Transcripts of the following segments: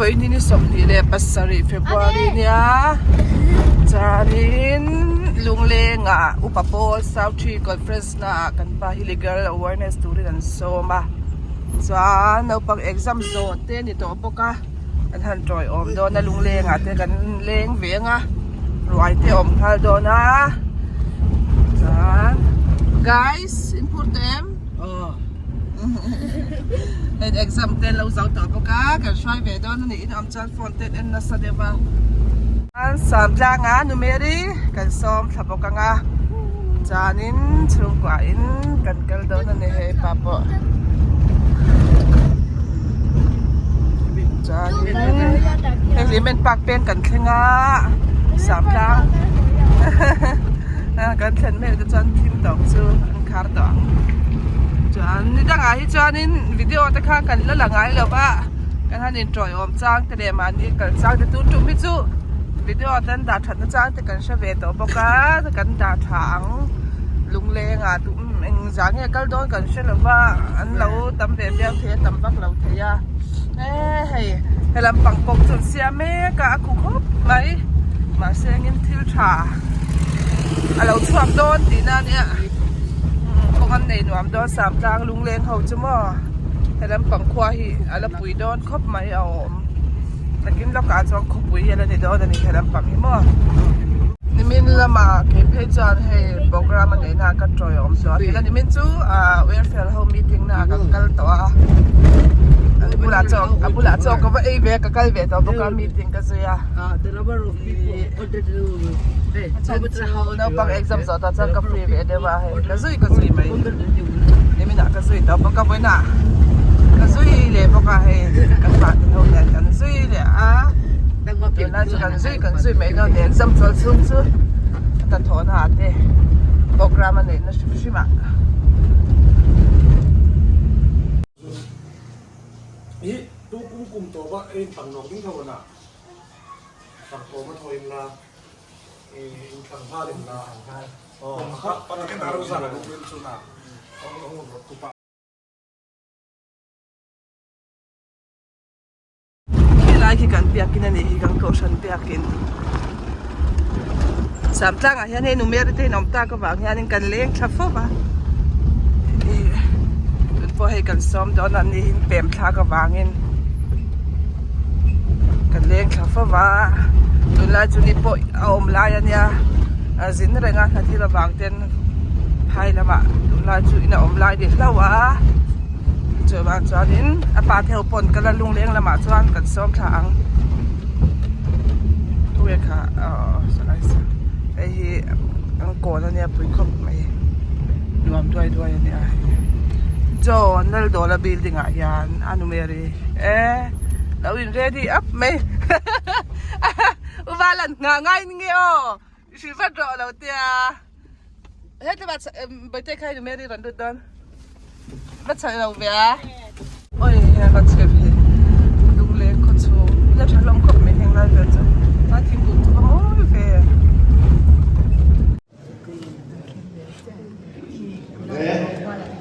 Vawiin hi ni 27 February nia chuanin Lunglengah Upa Pawl South Tree Conference naah kan pa hi legal awareness turin an sawm a chuan naupang exam zawh te a ni tawh bawk a an han tawiawm dawn a Lunglengah te kan leng ve ang a ruai te a awm nghal dawn a chuan guys in phur tawh em? Hei exam te an lo zo tawh bawk a kan hruai ve dawn a nih in awm chuan phone te an en nasa deuh a chuan Samtlanga nu Mary kan sawm thla bawk ang a chuanin chhungkua in kan kal dawn a ni hei pa pawh chuanin hei cement park peng kan thleng a Samtlang kan thlen mek te chuan thim tawk chu an khar tawh ang chuan ni dangah hi chuanin video te khan kan la la ngai lo va kan han intawiawm chang te leh mahni kal chang te tun tum hi chu video te an dah that na chang te kan hre ve tawh bawk a kan dah tha ang lungleng ah tum eng zah nge kal dawn kan hre lo va an lo tam ve viau thei a tam vak lo thei a e hei he lampang pawh chu an siam mek a a khu khawp mai mahse engin thil tha. A lo chhuak dawn tihna a nia kawng an nei nuam dawn Samtlang lungleng ho chu maw he lampang khua hi a la pui dawn khawp mai a awm takin lawkah chuan khawpui hi a la ni dawn a ni he lampang hi maw nimin lamah kei phei chuan hei program a neihna ah ka tawiawm tawh a tila nimin chu ah welfare ho meeting na ah kan kal tawh a a bulah chaw a bulah chaw ka va ei ve a ka kal ve tawh bawk a meeting ka zui a. Naupang exam zawh tah chuan ka free ve deuh a hei ka zui ka zui mai nimin ah ka zui tawh bawk a vawiin ah ka zui leh bawk a hei ka thlah te ho nen kan zui leh a tunlai chu kan zui kan zui mai dawn exam chawlh chhung chu a hnathawh na ah te program a neih na hrim hrim ah. Khilai khi kan biakin a nih hi kan kohhran biakin Samtlangah hian hei Numeri te in awm tak avang hianin kan leng thla fo va ih tun pawh hei kan sawm dawn a ni pem thlak avangin. Kan leng thla fo va tunlai chu ni pawh a awm lai a nia a zin reng a hna thil avang ten phai lamah tunlai chu in a awm lai ni hlauh a chuvang chuanin a pa te ho pawn ka la lungleng lamah chuan kan sawm thla ang tunge kha aw saw hei hi an kawn a nia pui khawp mai nuam duai duai a nia John Laldawla building ah hian a nu Mary e lo in ready up mai u Valan nghah ngai ni nge aw i hrilh vat rawh lo tia heti va Bawihtei kha nu Mary rawn lut dawn va chhaih lo ve a oi he va chhe ve lungleng khaw chhung ila tha hlawm khawp mai heng lai vel chu a thingkung chu va mawi ve.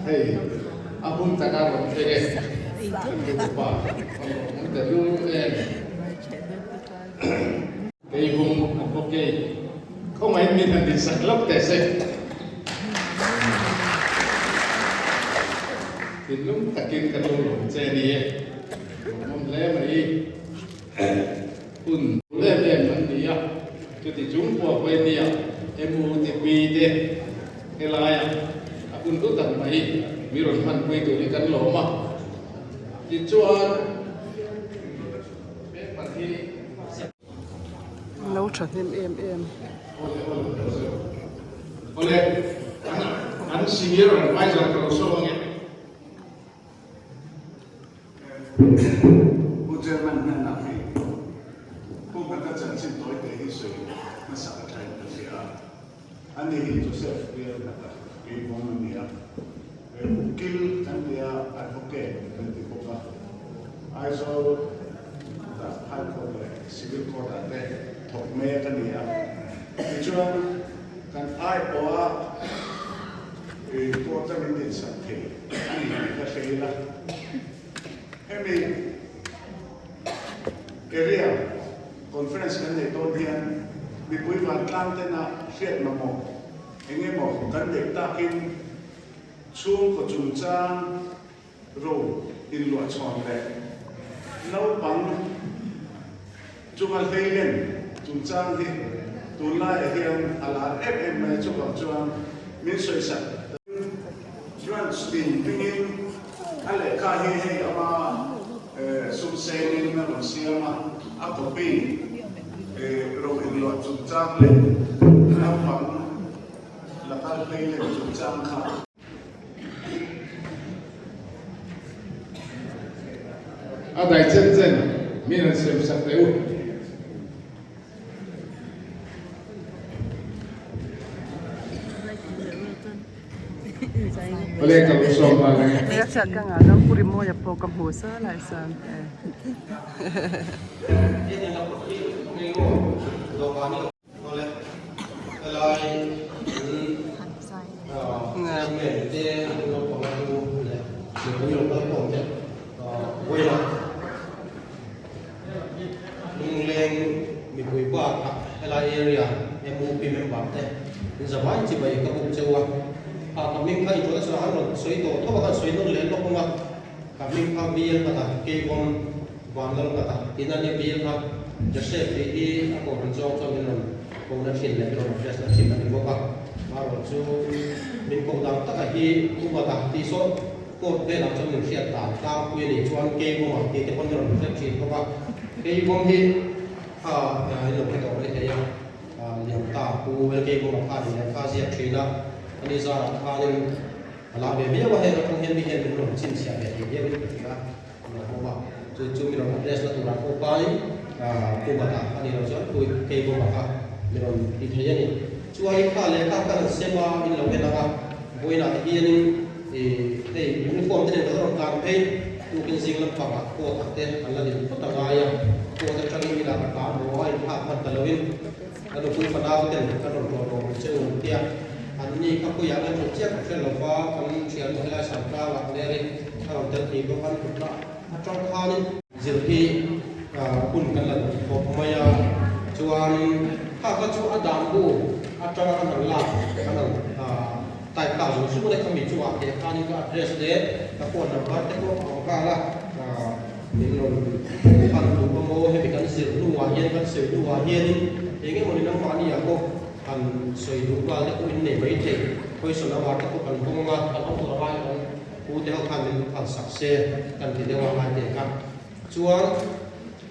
Hei a hun taka rawn thleng e kan upa an ta lu em kei hung an bawk kei khawngaihin min han din sak lawk teh se thinlung takin ka lo lawm che a ni e lawmawm hle mai Hun lem em an ni a, chuti chung pawh Vaimia MUTP te helaia a hun hlu tak mai mi rawn hmanpui tur hi kan lawm a. Tichuan paper hi. Lo thahnem em em. Awle, an senior advisor ka lo sawm ange. Pu Chairman hnenah hi Pu Nghata chanchin tawi te hi sawi hmasa a thain ka hria a. Ani hi Joseph Bial Nghata keivawng a ni a. Ukil kan ti a, Advocate kan ti bawk a. Aizawl dah High Court leh Civil Court ah te thawk mek a ni a. Tichuan kan aiawha Court a min dinsak thei a ni tih ka hre ila. Hemi Area Conference kan neih dawn hian mipui vantlang tena hriat mamawh eng emaw kan neih takin chhungkaw chungchang ro inluahchhawn leh naupang chunga hleilen chungchang hi tunlaiah hian a lar em em mai a, chuvang chuan min sawisak Branch tin hmingin a lehkha hi hei ama sum sengin a rawn siam a, a copy ro inluah chungchang leh naupang laka hleilen chungchang kha. A dai chen chen mi rawn siam sak teh u. Awle ka lo sawm nghal ang e. Hei a chhiat ka ngah lo Pu Rimawia pawh ka hmu sa lai san e. Lungleng mipui bakah helai area MUP member te in zavai chibai ka buk cheu a, kha ka hming kha introduction ah an rawn sawi tawh tho a, kan sawi nawn leh lawk ang a, ka hming kha Bial Ngata Keivawm Vanlal Ngata tiin a nia Bial kha Joseph tih hi a kohhran zawng chuan min rawn kohna thin leh min rawn address na thin a ni bawk a, amaherawhchu min koh dan taka hi Pu Ngata tih saw Court velah chuan min hriat dan tlangpui a nih chuan Keivawm ah tih te pawn min rawn hriat thin bawk a, Keivawm hi kha in lo hre tawh mai thei a, liam ta Pu Wel Keivawm ah khan lehkha a ziak thin a, ani zarah khanin a la ve viau a, heng atang hian mi hian min rawn chhinchhiah ve thei viau in ka hria a ni bawk a, chu chu min rawn address na turah pawh khanin Pu Ngata a nih loh chuan Pu Keivawm ah kha min rawn ti thei a ni. Chuanin kha lehkha kan han sem a, in lo en ang a, vawiinah te hianin Ih, hei uniform te nen kan rawn tlan phei, tukin zing lampangah coat ah te an la din phawt a ngai a, coat atangin inah ka tlan haw a, inthlak hman ta loin ka nupui fanau ten kan rawn tlawh rawh ang che u an ti a, anni kha puiah an tlawh chiah ka hre lo va, kan thiannu helai Sangtlangah Mary a rawn tel thei bawk a, an hlutna atang khanin zir hi hun kan la duh khawp mai a, chuan kha kha chu a dan bu atanga kan han lak kan han Type ta zawng zawng leh khami chungah te khanin ka address leh ka phone number te pawh a awm nghal a, min rawn pan duh a maw hemi kan zir hnuah hian kan sawi hnuah hianin eng emaw ni nangmahni ah pawh han sawi duh nghal te pawh in nei mai thei, question hour te pawh kan hawng a, kan hawng tur angai kan pu te ho khan min phal sak se kan ti deuh a ngai te kha chuan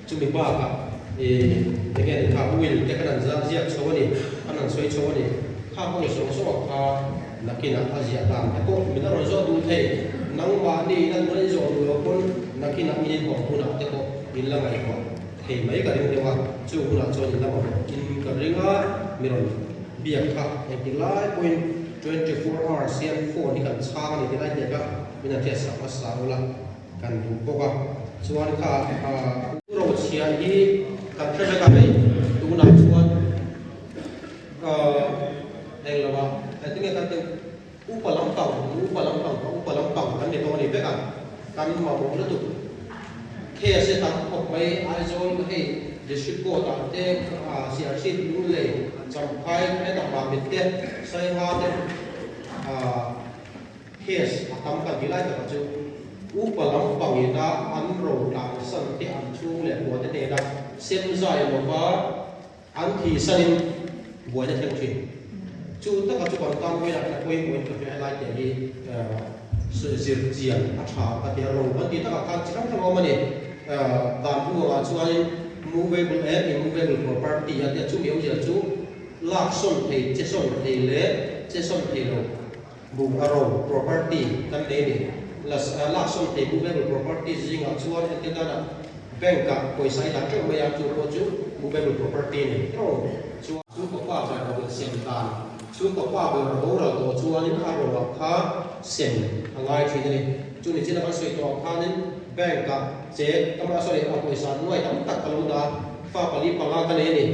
chumi bakah ih eng nge ni kha will te khan an ziak chho a ni, an han sawi chho a ni, kha ho zawng zawng ah kha nakinah a ziah dan te pawh min a rawn zawh duh thei, nangmahni in a tuna i zawh duh loh pawn nakinah in inhawng hunah te pawh in la ngaihtuah thei mai ka ring deuh a, chu hunah chuan in la mamawh in ka ring a, mi rawn biak kha engtik lai pawhin 24 hours hian phone hi kan chhang a ni ti lai te kha min han hriatsak hmasa ula. Kan duh bawk a, chuan kha Pu Rochhia hi kan hre vek a hei, tunah chuan eng lo ah engtin nge kan tih upa lampang, upa lampang, ka upa lampang kan ni tawh a ni vek a, kan mamawh lutuk case hi tam khawp mai Aizawl hei District Court ah te Siarchhip Lunglei Champhai hetah Mamit te Saiha te Case a tam kan ti lai takah chu upa lampang ina an ro tlan san te an chhung leh hmuah te hnena sem zai lova an thi sanin buaina thleng thin. Chu taka chu kan tan vawilah khan pawimawhin ka hria helai te hi zir chian a tha ka ti a, ro kan tih takah khan chi hrang hrang a awm a ni. Dan buangah chuanin movable and immovable property a tia chumi awmzia chu lak sawn thei, che sawn thei leh che sawn thei lo. Buk a ro, property, kan nei a ni. Las lak sawn thei movable property zingah chuan entir danah bank ah pawisa i dah teuh mai a, chu pawh chu movable property a ni. Ro chuan chhungkaw pa ber ro in sem dan, chhungkaw pa ber boral tawh chuanin a ro ah kha sem a ngai thin a ni. Chu ni chin a kan sawi tawh ang khanin bank ah che ka sorry a pawisa nuai tam tak ka lo dah a, fa pali panga ka nei a ni.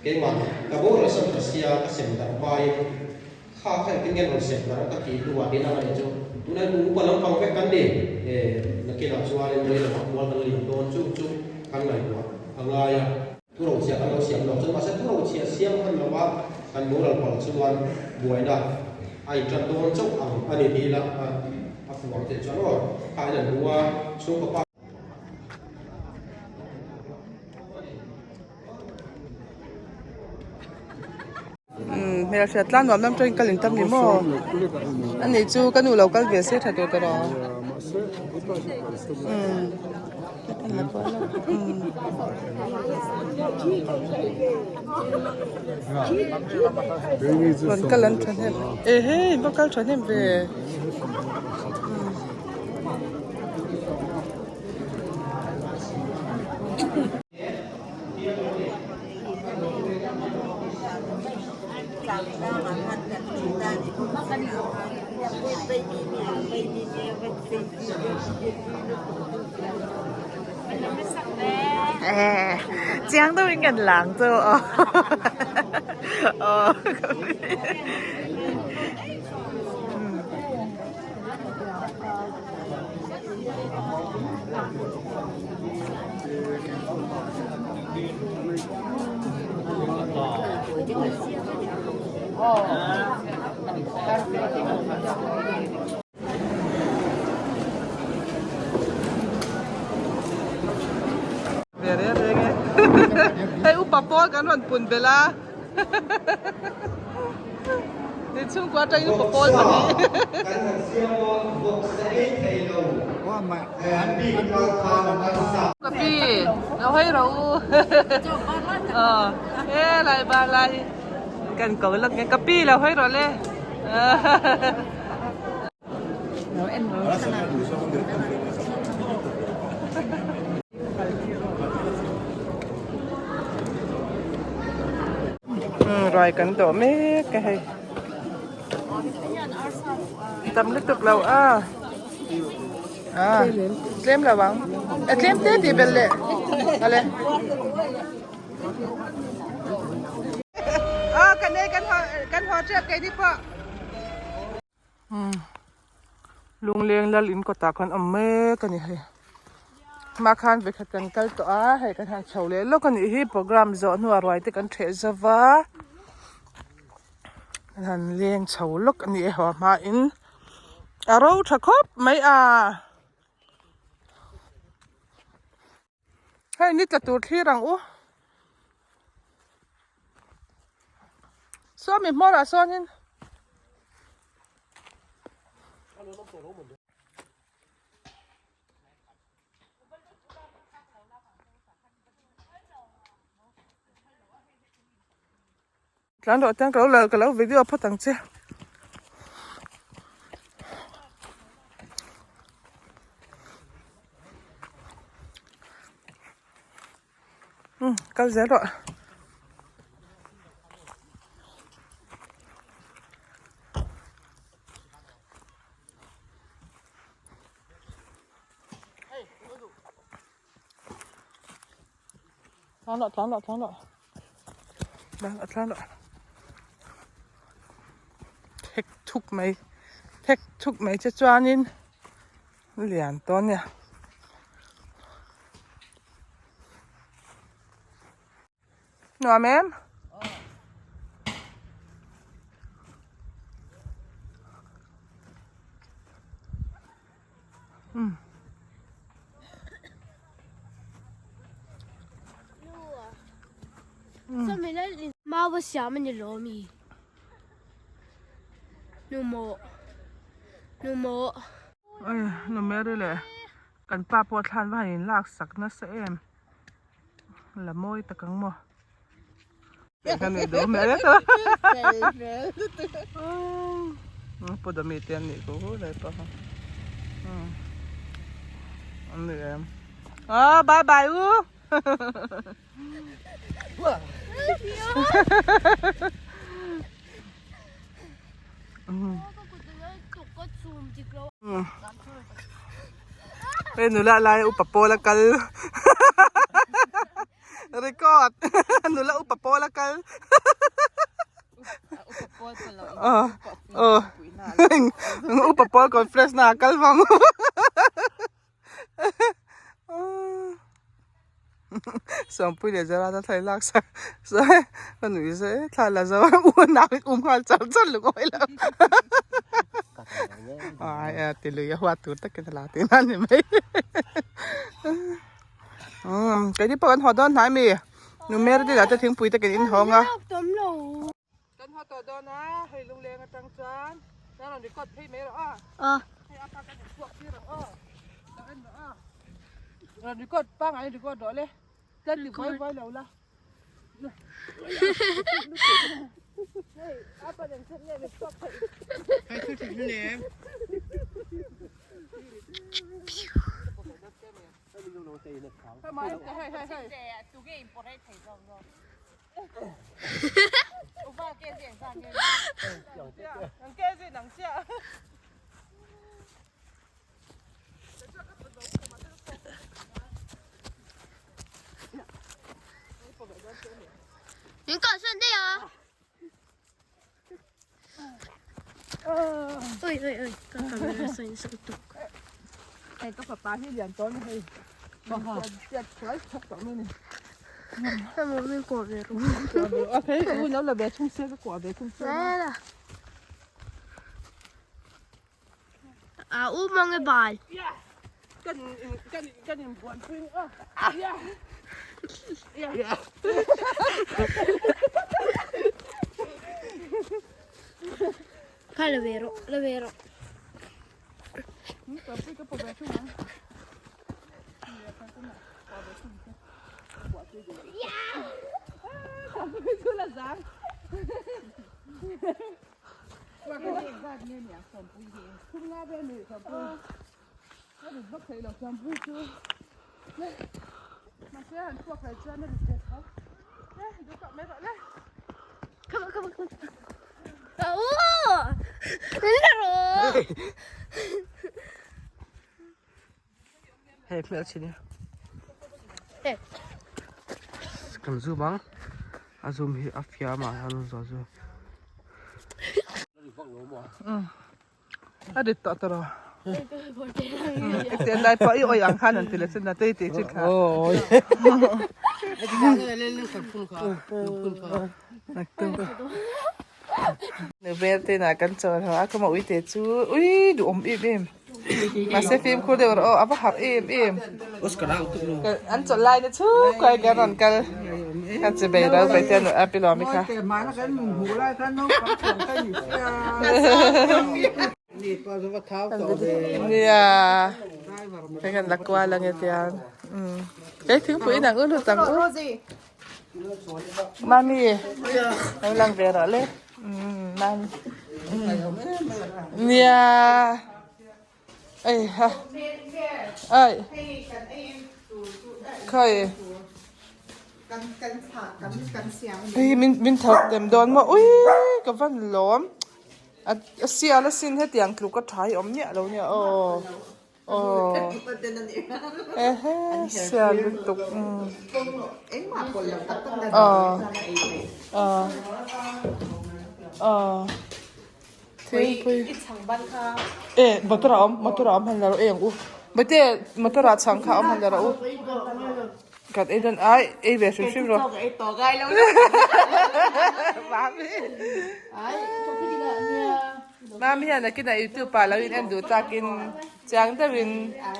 Keimah ka boral san ta sia ka sem darh hmain Kha kha engtin nge rawn sem darh ka tih hnuah hian a ngaih chu tunah hian upa lampang vek kan ni e, nakinah chuanin rei lamah mual kan liam dawn chu chu kan ngaihtuah. kan boral palh chuan buaina a inṭan dawn chauh ang a ni tih ila a fuh ang tih chuan aw kha in an hmu a chhungkaw pa Umm hmelhriat tlang nuam lam tawngin kal intam ni maw ani chu ka nu lo kal ve se tha tur ka rawh umm rawn kal an thahnem e hei in va kal thahnem ve. Chiang deuhin kan lang chu aw aw. Ve reng reng e hei upa pawl kan rawn pun belh a Ni chhungkua atangin upa pawl pahnih. Ka pi lo hawi rawh u aw he lai ba lai kan ko lawk nge ka pi lo hawi rawh le. Ruai kan dawh mek a hei tam lutuk lo a a tlem lo ang a tlem te tih belh leh ale a kan ei kan haw kan haw tep keini pawh. Lungleng lal in kawtah khan awm mek a ni hei hma khan vekhat kan kal tawh a hei kan han chho leh lawk a nih hi program zawh hnuah ruai te kan ṭheh zo va kan han leng chho lawk a ni e haw hmain a ro ṭha khawp mai a. Hei ni tla tur thlir ang u. Sawmi hmawrah sawnin. Tlan rawh tan ka lo la ka lo video phawt ang che. Um kal zel rawh. Tlan rawh tlan rawh tlan rawh. Tlan rawh tlan rawh. Thek thuk mai thek thuk mai che chuanin lian tawh ania. Nuam em? Um. Mau siam a ni lo mi? Nu maw? Nu maw? Oi, nu Mary leh kan pa pawh thlan va han in lak sak nasa em. La mawi tak ang maw. Kan ni duh hmel e ta. Pu Dami te an nih ku lai pawh kha. An ni em. Oh, bye bye u. Hei nula lai upa pawl a kal record nula upa pawl a kal upa pawl conference na a kal vang. Sawmpui leh Zara thla i lak sak ka nuih se thla la zo a u nau in um nghal char char luk awih lo ai a ti lui a huat tur takin a la tih nan ni mai umm keini pawh kan haw dawn hnai mi nu Mary te lah te thingpui te kan inhawng a. Kan haw tawh dawn a hei lungleng atang chuan kan rawn record phei mai rawh a hei a pa kan inchhuak tir ang aw ka en rawh a rawn record pangngai in record rawh le tlem ni buai buai lo la hei a pa nen chhan nge min chhuak thei hei thil thil nem hei hei hei Min kalsan daih a. Oi oi oi ka camera sawn sawn tuk. Hei ka fapa hi lian tawh a ni hei. Chiat chuai chhawk tawh mai a ni. Hei min kuah ve ru. Hei u lo la ve thung se ka kuah ve thung se. La la. A u mang e bal. Kan kan kan in buan pui a. Ya. Ya. Kha la ve rawh, la ve rawh. Ka pui ka pa ve thung ang. Ka pui chu la zang. Come on, come on, come on. Oh! La rawh. Hei hmel chin hi kan zoom ang a zoom hi a fiam ah hian a zoom a rit tawh tawh eng lai pawh i awih ang khan an ti leh chin a tei tih chin kha Nuber te inah kan chawl ho a ka mah uite chu ui duhawm em em mahse fimkhur deuh rawh aw a va harh em em an chawlh lai na chhung kuai kan rawn kal ka che bei ro bei te a pi lawm i kha nia hei kan la kual ange tiang hei thingpui inang u lut ang u. Mami, lo lang ve rawh le. Mami. Nia. Ei ha. Ai. Khai. Ei min min thar tem dawn maw. Ui ka van lawm. A sial a sin hetiang tluk a tha hi awm miah lo nia aw. Aw ehe sial lutuk aw aw aw thingpui e motor a awm motor a awm han la rawh ei ang u bate motor ah chhang kha a awm han la rawh u kan ei dawn ai ei ve hrim hrim rawh mami. Mami hian nakinah youtube ah lo in en duh takin chiang deuhin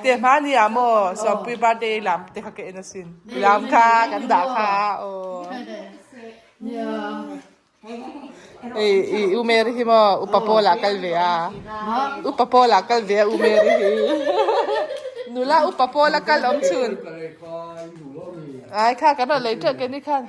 te hmani ah maw Sawmpui birthday lam te kha ka en asin lam kha kan dah kha aw hei i u Mary hi maw upa pawl ah kal ve a upa pawl ah kal ve a u Mary hi nula upa pawl a kal awm chhun ai kha kan rawn lei teuh ke ni khan.